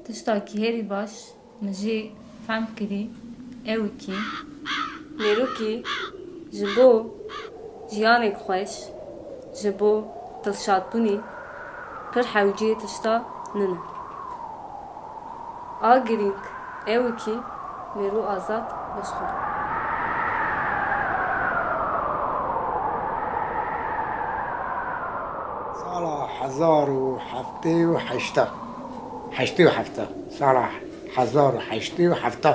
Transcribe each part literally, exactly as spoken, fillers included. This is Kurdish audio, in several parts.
Tiştakî herî baş min jê fehm kirî, ew kî. Mêrûkî ji bo jiyanek xweş, ji bo dilşadbûnê pir hewcê tişta nîne. A girîng ew kî mêrû azad bişxulî. Sala hezar û heftê û heşta, heştê û hefta, sala hezar û heştê û hefta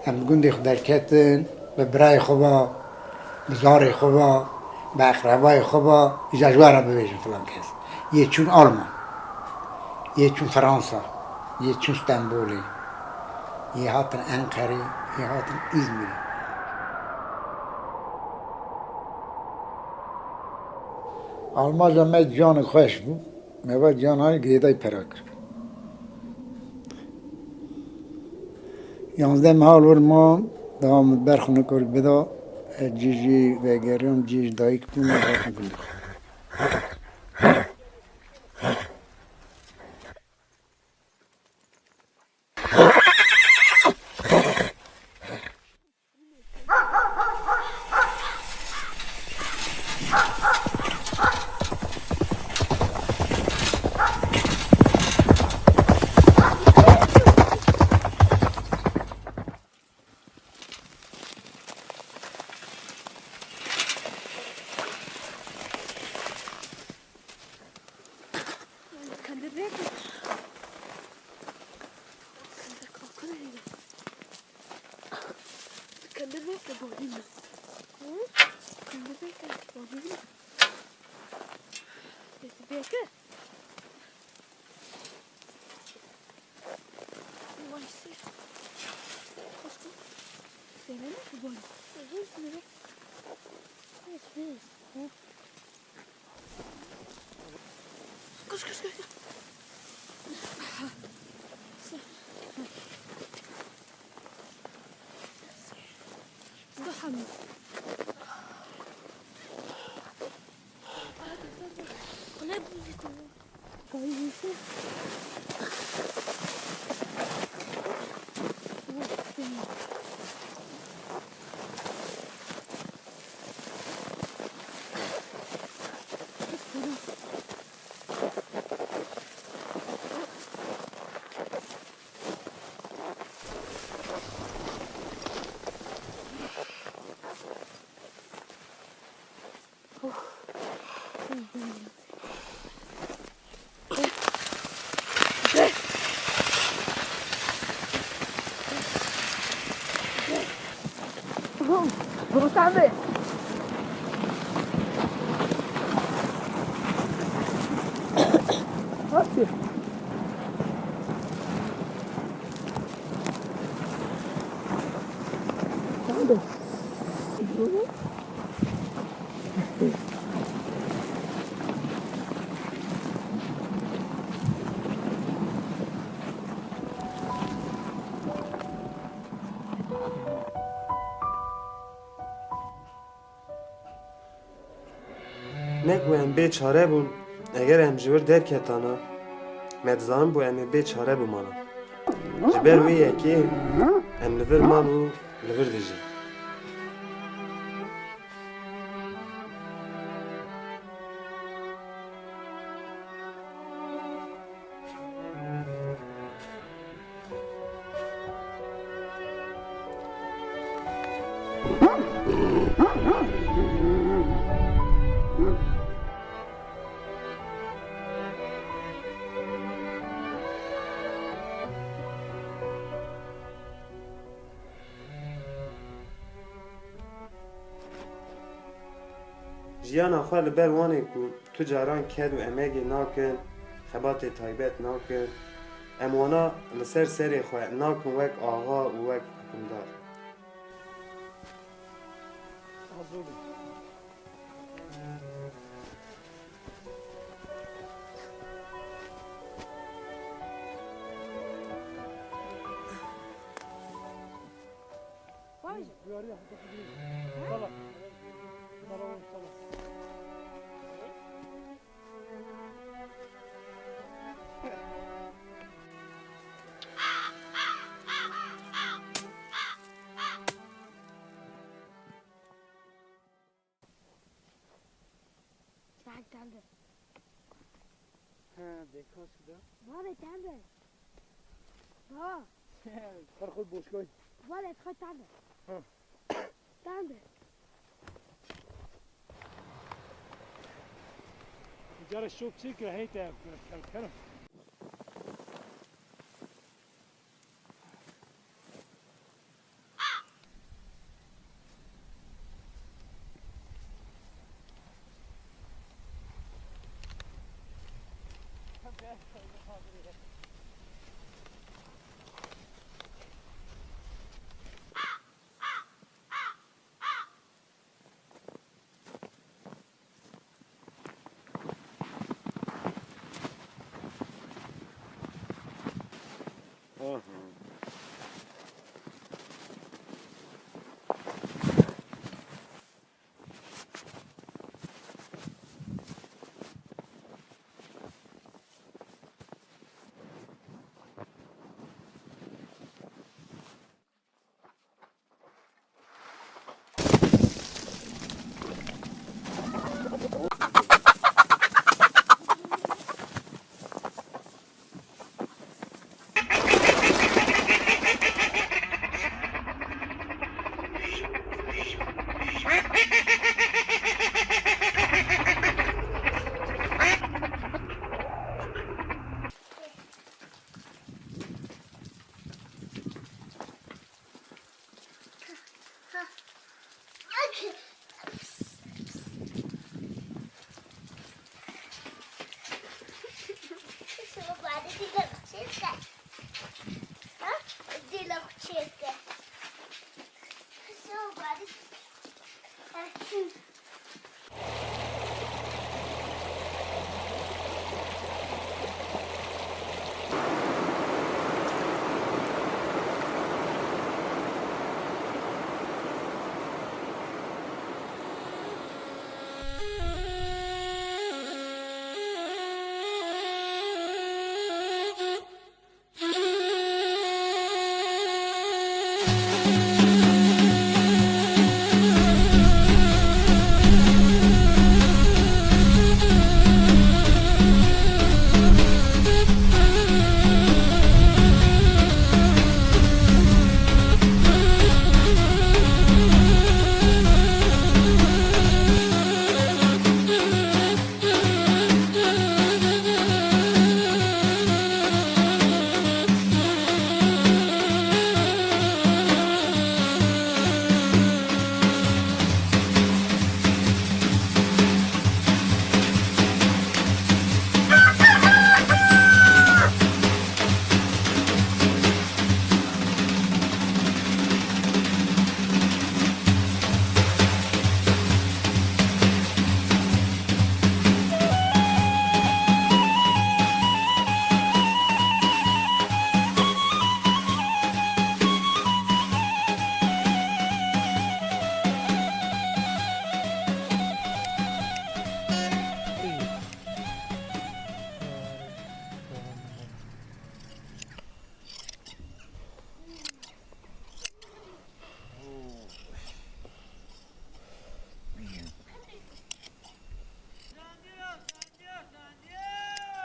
em gundê xwe derketin, bi birayê xwe ve, bi zarê xwe ve, bi eqrebayê xwe ve, îca ji we re bibêjin filan kes. Yê çûn Alman, yê çûn Fransa, yê çûn Stenbolê, yê hatin Enqerê, yê hatin Îzmîrê. Almaja me ciyanek xweş bû. Me va ciyan hay gêday pera kir. Yanzdeh meha li wir mam, daha min ber xwe nekir bida, ez cî jî vegeriyam, cî ji dayik bûm, ez hatim gundê xwe. Kendir bek. Kendir kalkın hele. Kendir bek de bağlayayım ben. Hı? Kendir bek de bağlayayım ben. Sesi bek. Vay, sesi. Koş, koş. Seni nasıl bağlayayım? Hı hı. Seni bek. Yes, yes. Hı. Koş, koş, koş, koş. Daha mı? Ne ku em bê çare bûn, eger em ji wir derketana, me dizanin bû em ê bê çare bimana. Ji ber wê yekê em li vir man û li vir dijîn. Jiyana xwe li ber wan ê ku tu caran ked û emegê nakin, xebatê taybet nakin, em wana li ser serê xwe nakin wek axa û wek hukimdar. Bavê, ten be. Ba. Her xwe boşkay. Bavê, xwe ten be. Ha. Ten be. Cara şok çêkir, hey te, kel, kel.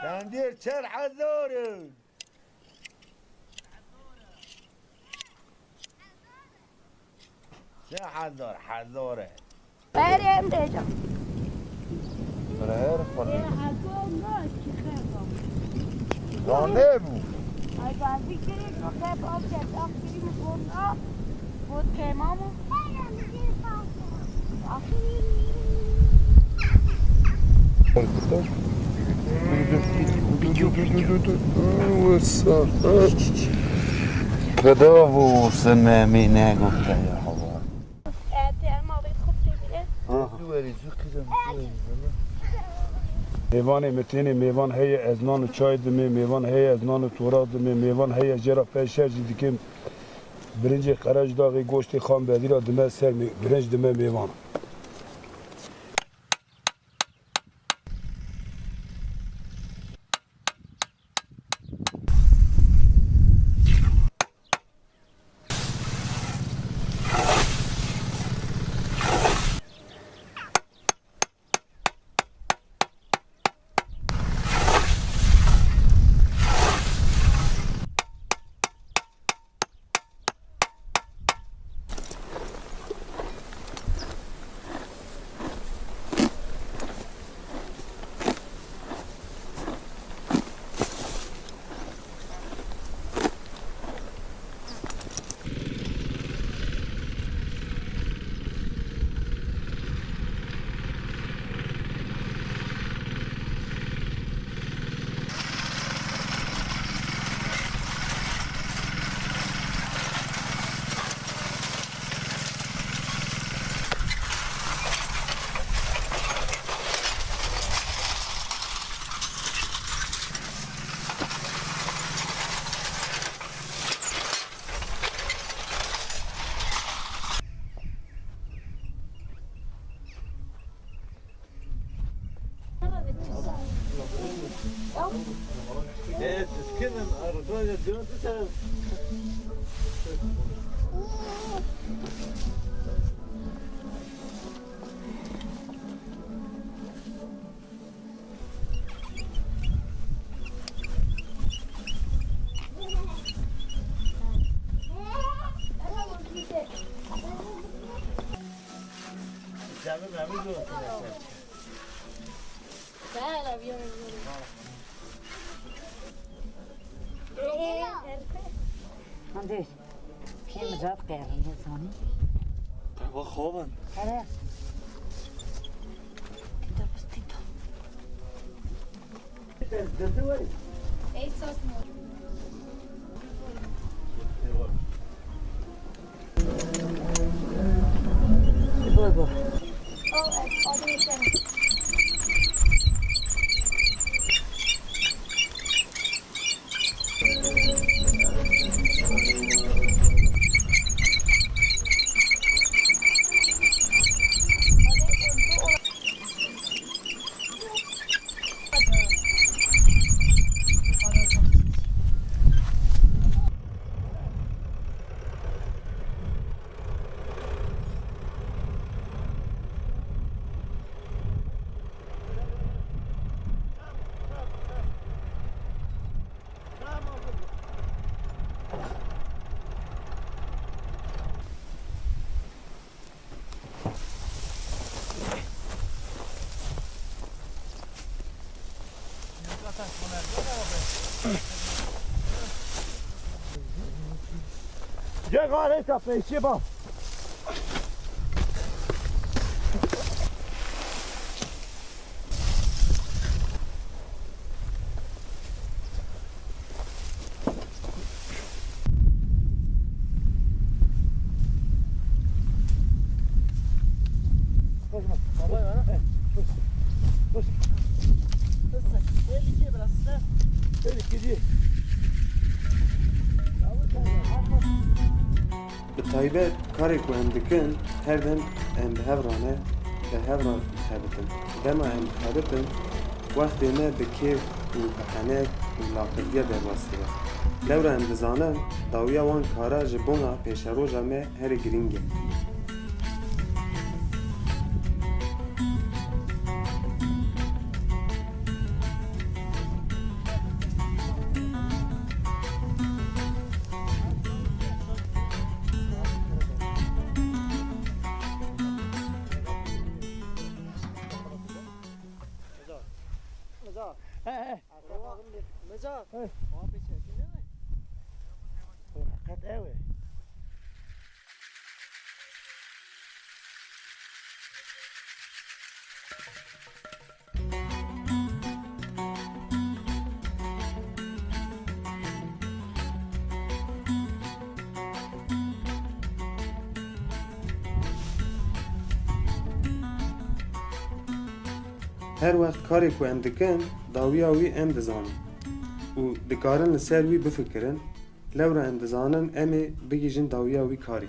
Şandîr çer hezar in. Çi hezar, hezar e. Berê em rêca. Berê her xwe. Ê, hezar na, çi xeba. Zande bû. Ay, bazî kirê, ku xeb av ke, tax kirî mi got na, got kemam o. Wesa. Kedavo se me mîne gote ya hava. Mêvanê min tênê mêvan heye, ez nan û çay dimê, mêvan heye, ez nan û toraq dimê, mêvan heye, jê re pêşer jî dikim. Birincê qereç daxî, goştê xam bedîra dime ser mê-, birinc dime mêvan. Hadi. Piyê mijat qerin, ne zanî. Qehwe xavan. Hele. Tîda bistî da. Ey sas mı? Bol bol. O, evet, o da yeter. Gel gari, kapıyı şey bak. Bi taybet karê ku em dikin, her dem em bi hev re ne, bi hev re dixebitin. Dema em dixebitin, wextê me bi kêf û bi henek û laqirdiya derbas dibe. Lewra em dizanin, dawiya wan kara ji bona pêşeroja me herî girîng e. Miza. Miza. He, he. Miza. He. Qet ew e. Her wext karê ku em dikin, dawiya wî em dizanin û dikarin li ser wî bifikirin, lewra em dizanin em ê bigihîjin dawiya wî karî.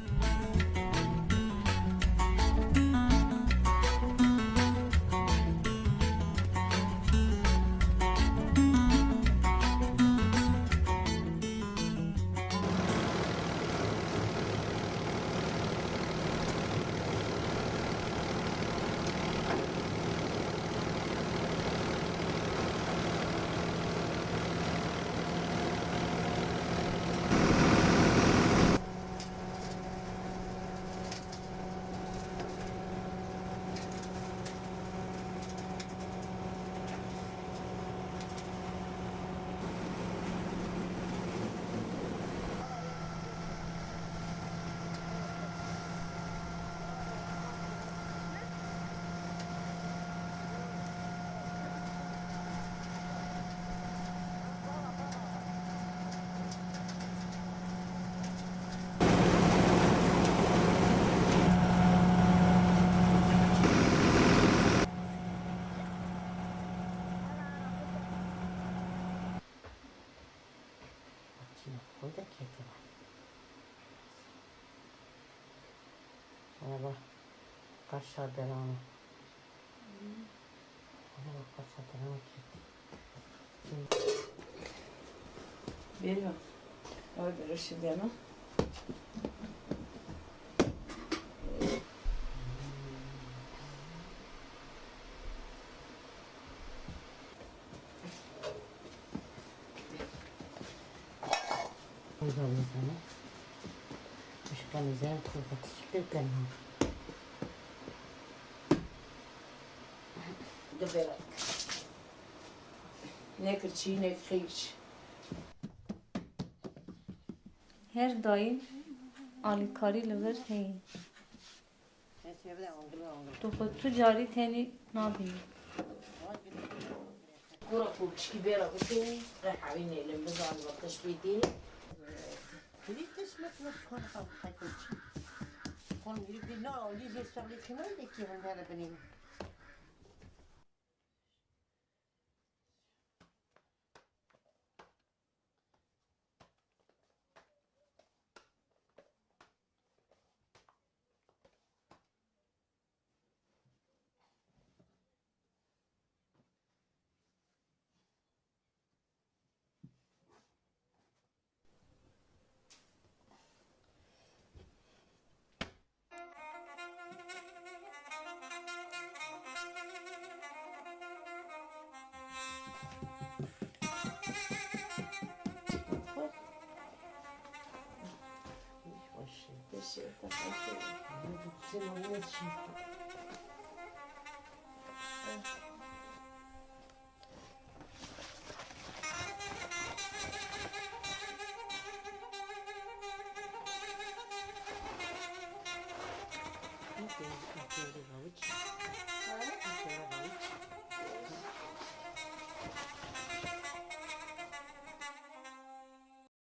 Makîna xwe de ketiba. Merhaba. Kaşa derana. Merhaba, kaşa derana keti. Bêrî me. Ew bêro şîvdena. Wî da nizane. Wişka nizane, tu xwe teşkil ken ha. Di vêra dike. Nekir çî, nek xîş. Her daîm alîkarî li vir heye. Tu xwe tu carî tenê nabînî. Kura ku pişkî bêra bikin, rehawî nêlim, bizan ve teşbîtî. Kulî tişt mit mit kona xwe xwe kulçî. Kon yirî bir na, o lî jê serlî xînan de ki hem hele binî.